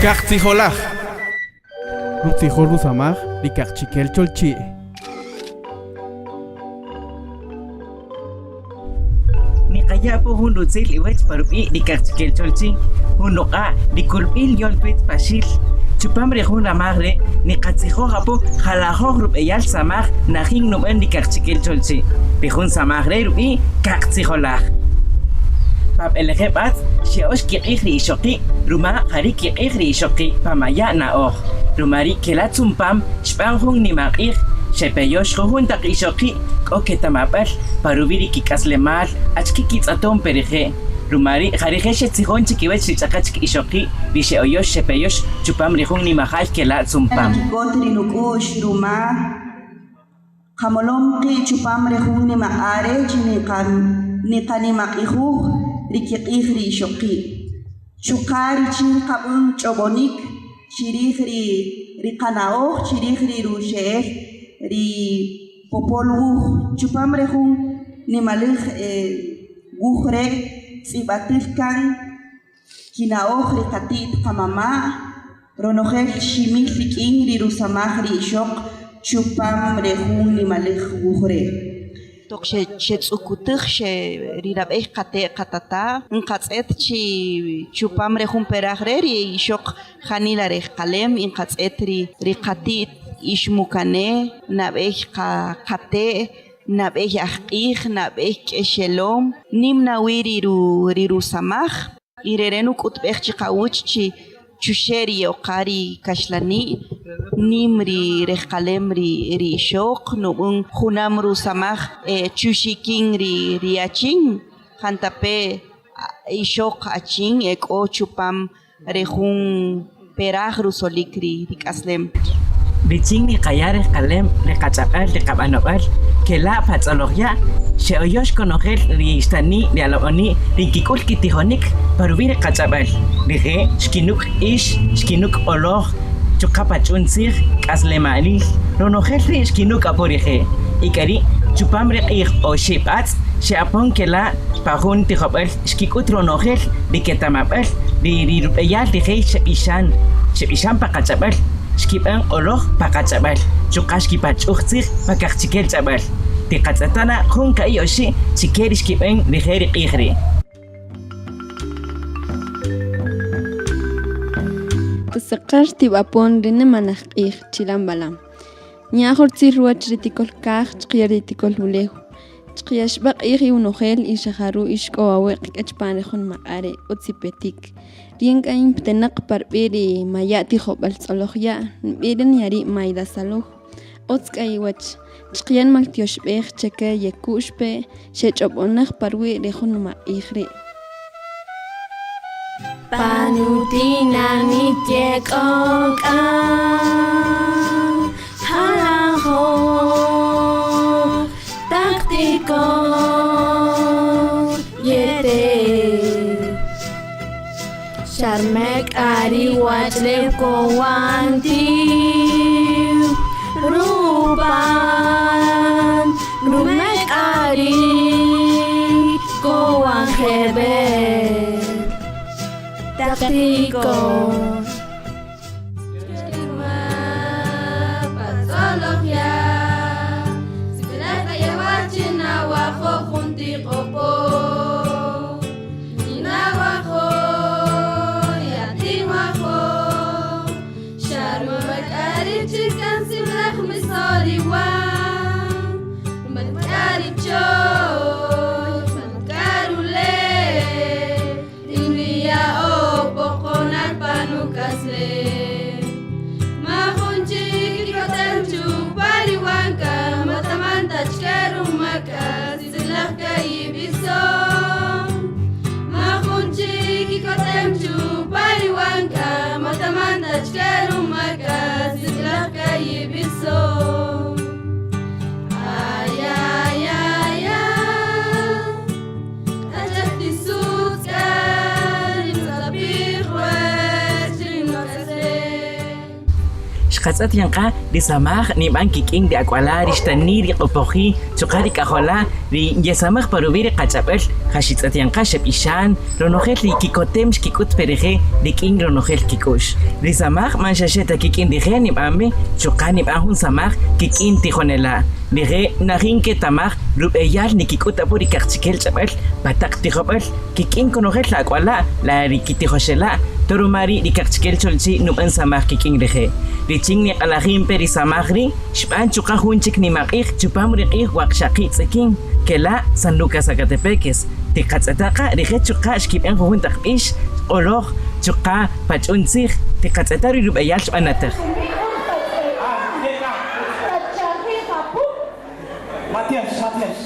Kaqtzijolaj. Rutzijol rusamaj ri Kaqchikel Cholchi'. Niqaya' apo jun rutzil iwech pa rub'i' ri Kaqchikel Cholchi', jun ruq'a' ri kulb'il yol twitz Paxil. Chupam ri jun ramaj re' niqatzijoj apo jalajoj rub'eyal samaj najin nub'än ri Kaqchikel Cholchi'. Ri jun samaj re' rub'i' Kaqtzijolaj. Pa b'elejeb' b'atz' xya'öx kiq'ij ri ixoqi' ruma ja ri' kiq'ij ri ixoqi' pa maya' na'oj. Ruma ri' kela' tzumpam xb'an jun nimaq'ij, xepeyox jujun taq ixoqi' k'o ketamab'al pa ruwi' ri kik'aslemal achike kitz'aton pe rije'. Ruma ri' ja rije' xetzijon chi kiwäch ri ch'aqa chik ixoqi' ri xe'oyox xepeyox chupam ri jun nimajay kela' tzumpam. Nikikot ri nuk'u'x ruma Qamolom qi' chupam re jun nimaq'a' re' chi niqanimaq'ijuj ri kiq'ij ri ixoqi'. Chuqa' richin nqab'än ch'ob'onïk chi rij ri qana'oj chi rij ri ruxe'el ri Popol Wuj. Chupam re jun nimaläj wuj re' tz'ib'atïl kan kina'oj ri qati't qamama', ronojel ximïl rik'in ri rusamaj ri ixöq chupam re jun nimaläj wuj re'. Toq xetz'ukutäj xe ri nab'ey qate' qatata' nqatz'ët chi chupam re jun peraj re' ri ixöq janila rejqalem y nqatz'ët ri qati't ixmukane nab'ey qate' nab'ey ajq'ij, nab'ey k'exelom, nim na wi ri ri rusamaj y rere' nuk'utb'ej chi qawäch chi chuxe' ri ye'oqa ri kaxlani' nim ri rejqalem ri ixöq nub'än junam rusamaj chuxikin ri achin jantape' ixöq achin e k'o chupam re jun peraj rusolik ri k'aslem. Richin niqaya' rejqalem ri qach'ab'äl ri qab'anob'al, kela' pa tz'oloj ya', xe'oyox konojel ri ixtani' ri alab'oni' ri nkik'ül kitijonik pa ruwi' ri qach'ab'äl. Rije' xkinük' ix, xkinük' q'oloj, chuqa' pach'un tzij, k'aslema'lil, ronojel ri' xkinük' apo rije'. Y k'a ri' chupam ri q'ij oxi' b'atz' xe'apon kela' pa jun tijob'äl Xkik'üt ronojel ri ketamab'al ri ri rub'eyal rije' xeb'ixan, xeb'ixan pa qach'ab'äl, xkib'än q'oloj pa qach'ab'äl, chuqa' xkipach'uj tzij pa kaqchikel ch'ab'äl. Tiqatz'eta' na jun ka'i' oxi' chi ke ri xkib'än rije' ri q'ij ri'. Tiseqär tib'apon ri nimanäj q'ij Chilam B'alam. Nya'jor tzij ruwäch ri tikol kaj chqya ri tikol ulew. Chqya xb'ä q'ij iwnojel y xa jaru' ix k'o wawe' qk'ë chpan re jun maq'a' re' ütz ipetik. Rïn k'a yïn ptenäq pa rb'i' ri maya' tijob'äl tz'oloj ya', nb'i' rïn ya ri' Maida Saloj. Ütz k'a iwäch. Chqya nmaltyoxb'ej chë kë yeku'x pe xech'ob'onäj pa rwi' re jun nmaq'ij ri'. Pa nutinamit ye k'o k'a jalajoj taq tiko'n yetek. Xa rma k'a ri Ruwach'lew kowan tiw rupan, ruma k'a ri' kowan jeb'ël taq tiko'n. Xqatz'ët yan qa ri samaj nib'an kik'in ri ak'wala', ri xtani', ri q'opoji', chuqa' ri k'ajola' ri yesamäj pa ruwi' ri qach'ab'äl, ja xitz'ët yan qa xeb'ixan, ronojel ri kikotem xkik'üt pe rije' rik'in ronojel kik'u'x. Ri samaj man xa xe ta kik'in rije' nib'an wi, chuqa' nib'an jun samaj kik'in tijonela'. Rije' najin nketamaj rub'eyal nikik'üt apo ri kaqchikel ch'ab'äl pa taq tijob'äl kik'in konojel la ak'wala' la ri kitijoxela', to ruma ri' ri kaqchikel cholchi' nub'än samaj kik'in rije'. Richin niq'alajin pe ri samaj ri' xb'an chuqa' jun chik nimaq'ij chupam ri q'ij waqxaqi' tz'ikin, ke la' San Lucas Sacatepéquez. Tiqatz'eta' qa rije' chuqa' xkib'än jujun taq b'ix, q'oloj, chuqa' pach'un tzij. Tiqatz'eta' ri rub'eyal xb'anatäj. Matías, Matías.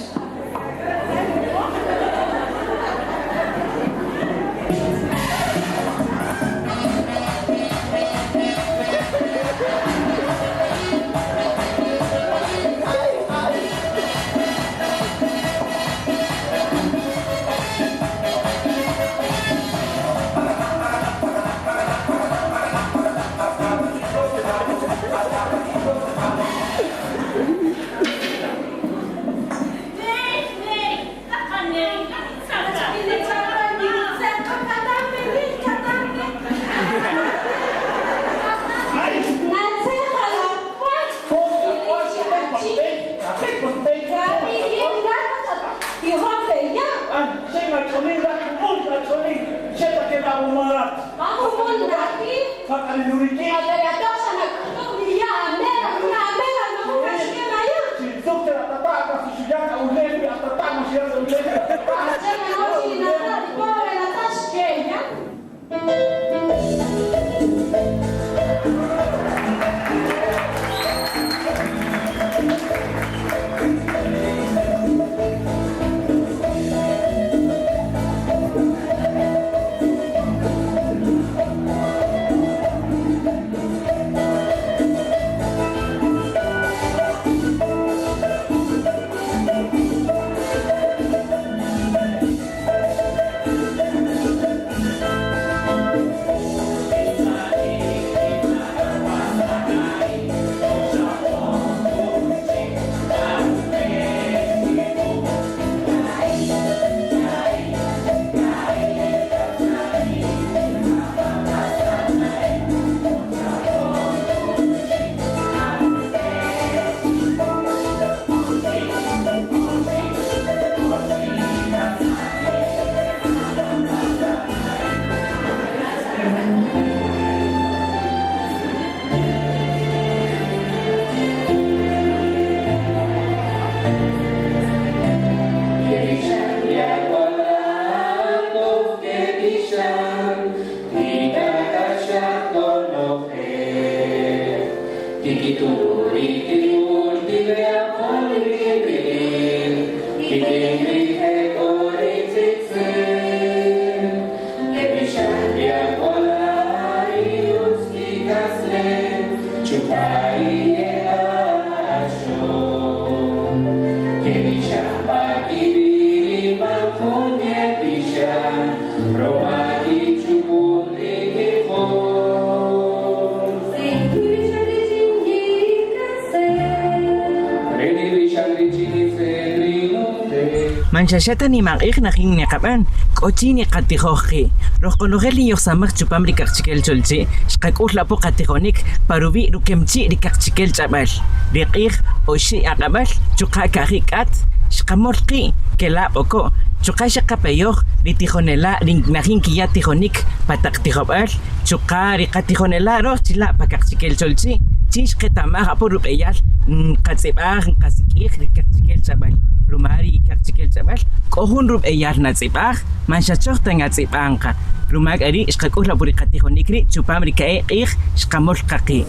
Man xa xe ta nimaq'ij najin niqab'än, k'o chi niqatijoj qi'. Röj qonojel ri yojsamäj chupam ri kaqchikel cholchi' xqak'ül apo qatijonik pa ruwi' rukemchi' ri kaqchikel ch'ab'äl. Ri q'ij oxi' aq'ab'äl chuqa' kaji' k'at xqamöl qi' ke la' B'oko', chuqa' xeqapeyoj ri tijonela' ri najin nkiya' tijonik pa taq tijob'äl, chuqa' ri qatijonela' röj chi la' pa kaqchikel cholchi' chin xqetamaj apo rub'eyal nqatz'ib'aj, nqasik'ij ri kaqchikel ch'ab'äl. Ruma ri kaqchikel ch'ab'äl k'o jun rub'eyal natz'ib'aj, man xa choj ta ngatz'ib'an qa. Ruma k'a ri' xqak'ül apo ri qatijonik ri' chupam ri ka'i' q'ij xqamöl qa qi'.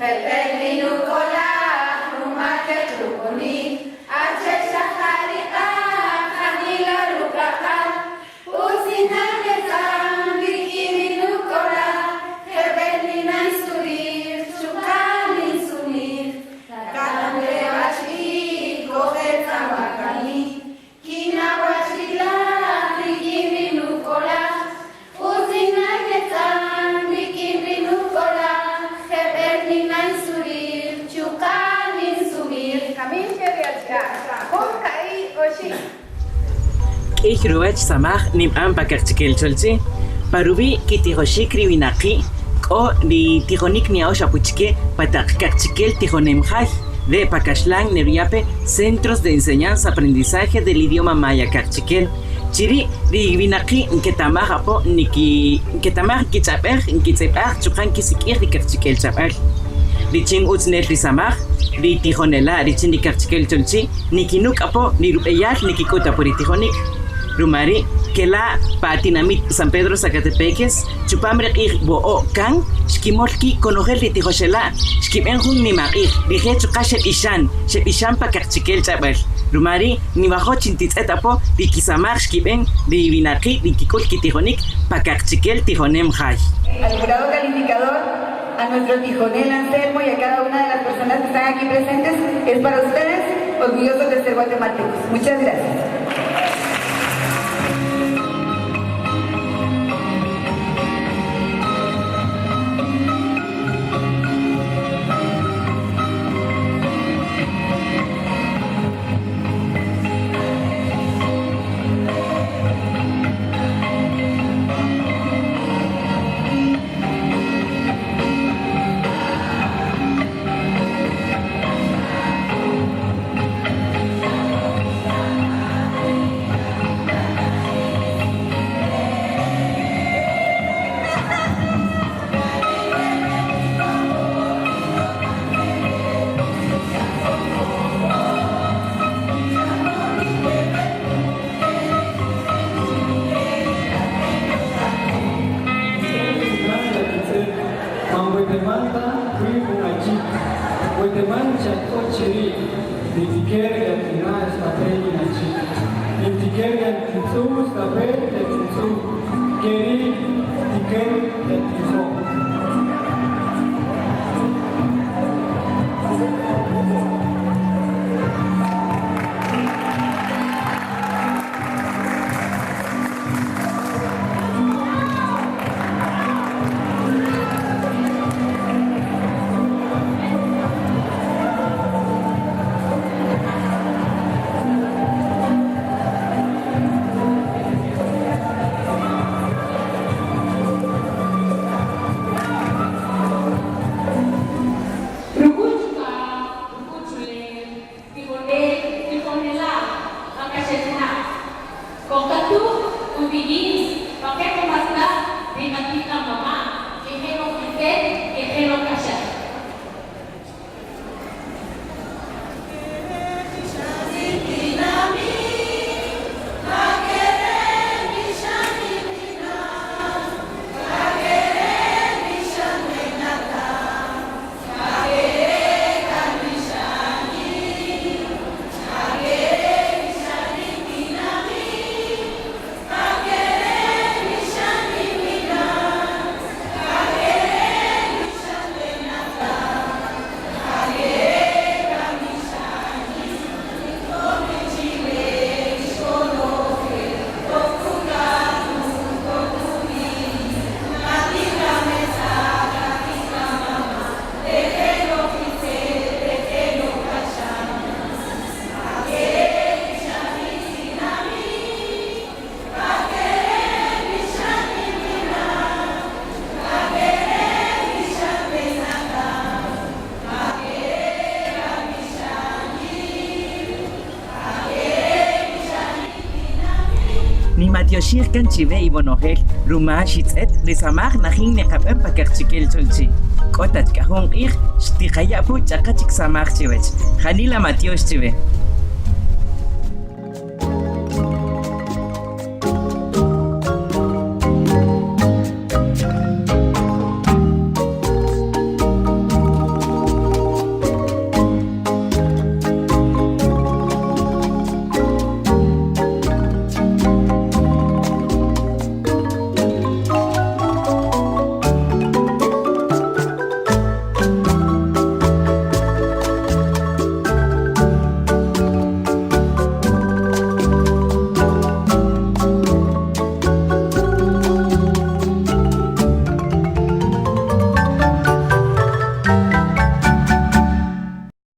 Jeb'ël ri nuk'olaj ruma keq rub'onil, achi'el xa ja ri q'aq janila ruq'aq'al, ütz ninän netz'an rik'in ri nuk'olaj, jeb'ël ninän surij chuqa' nintzunij, kan re wachb'il k'o K'iy ruwäch samaj nib'an pa Kaqchikel Cholchi', pa ruwi' kitijoxik ri winaqi' k'o ri tijonik niya'ox apu chke pa taq Kaqchikel Tijonem Jay, re' pa kaxlan neruya' pe Centros de Enseñanza Aprendizaje del Idioma Maya Kaqchikel, chi ri' ri winaqi' nketamaj apo niki nketamaj nkich'ab'ej, nkitz'ib'aj chuqa' nkisik'ij ri Kaqchikel ch'ab'äl. Richin utz nel ri samaj, ri tijonela' richin ri Kaqchikel Cholchi' nikinuk' apo ri rub'eyal nikik'ut apo ri tijonik. Ruma ri' kela' pa tinamit San Pedro Sacatepéquez, chupam ri q'ij wo'o' kan, xkimol ki' konojel ri tijoxela' xkib'en jun nimaq'ij, rije' chuqa' xeb'ixan, xeb'ixan pa kaqchikel ch'ab'äl. Ruma ri' niwajo' chi ntitz'et apo ri kisamaj xkib'en ri winaqi' ri nkik'ul kitijonik pa kaqchikel tijonem jay. Al jurado calificador, a nuestro tijonel Anselmo y a cada una de las personas que están aquí presentes, es para ustedes, orgullosos de ser guatemaltecos. Muchas gracias. Nimatioxij kan chiwe ibonojel ruma xitz'et ri samaj najin niqab'an pa Kaqchikel Cholchi'. K'o ta chik jun q'ij xtiqaya' pu ch'aqa chik samaj chiwech. Janila matiox chiwe.